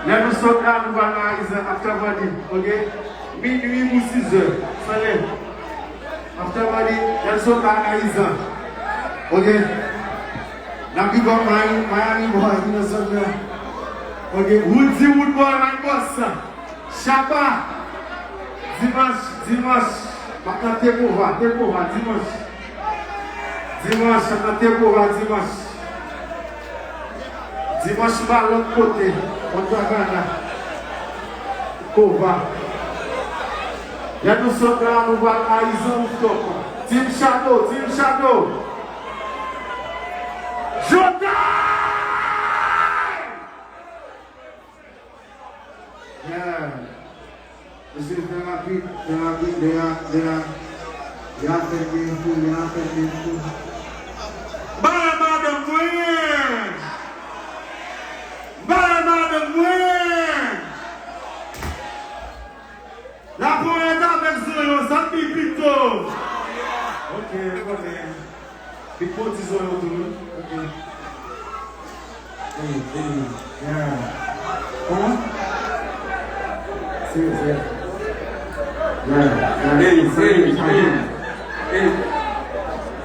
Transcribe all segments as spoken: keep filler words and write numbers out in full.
Lè nou sot la, nou pral nan Ayizan, after party, ok? Minui pou sizè, sale. After party, lè nou sot la, Ayizan, ok? N ap big up Miami, Miami boy, ki nan zòn nan. Ok, Woody, Wood boy, my boss. Chapa. Dimanch, dimanch, m ap nan Tekova, Tekova, dimanch. Dimanch, m ap nan Tekova, dimanch. Dimanch, m al lòt kote, Punta Cana. Kova. Lè nou sot la, nou pral Ayizan Rooftop. Team Shadow, Team Shadow. Showtime! Yeah. Mesye, fè rapid, fè rapid, deja, deja. Deja fè byen fou, deja fè byen fou. Bay madanm mwen! Bay madanm mwen! Laponyèt avèk zonyon, sa pi pito. Ok, konnen. Big Body zonyon tou, wi. Ok. Hey, hey, yeah. Kòman? Serious, yeah. Yeah, yeah. Hey, hey, hey, hey,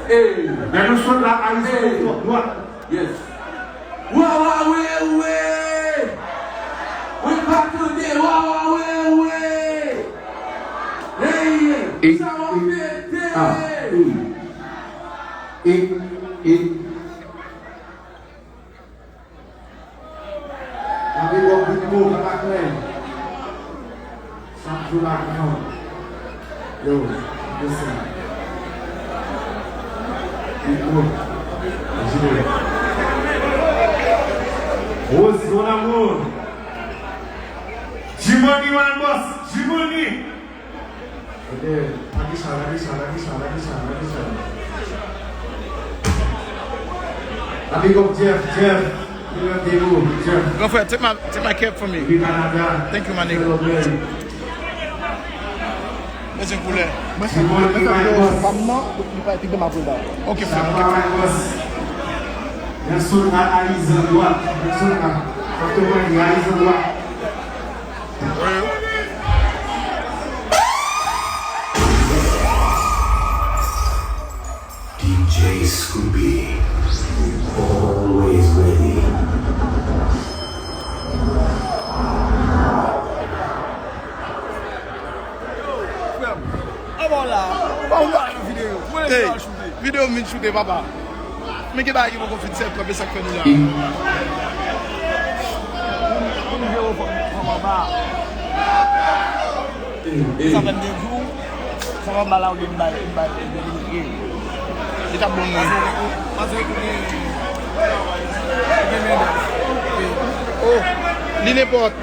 hey. Lè nou sot la, Ayizan Rooftop, dwat. Yes. Wa, wa, we, we. We pa tande, wa, wa, we, we. Hey, sa w ap pete. E, e. N ap big up Big Mo, Papa Clay. Chak jou la, gran. Yo, listen. Big Mo. Jimmy. Rose, mon amour. Jimony, my boss. Jimony. Ok, Radisha, Radisha, Radisha, Radisha, Radisha. A big up Jeff, Jeff. Big up Debo, Jeff. Gran frè, take my, take my cap for me. Depi Kanada. Thank you, my nigga. Hello, man. Bezwen koulè. Mwen fè, mwen fè videyo sou fam nan, li pa epi demen apre sa. Ok, frè, ok, frè. Nelson a Ayizan dwat. Nelson a. Sa te mwen di Ayizan dwat. D J Scooby, always ready. Frè m, anba w la, anba w la nan videyo. Mwen lè videyo m vin choute, papa. Men gen bagay ki poko fin sèt, men sa k fè nou la. Sa fè m gen jou, sa fè m ba la, ou gen bay, bay, bay, bay. Li t ap bon, mwen. Oh, li nenpòt.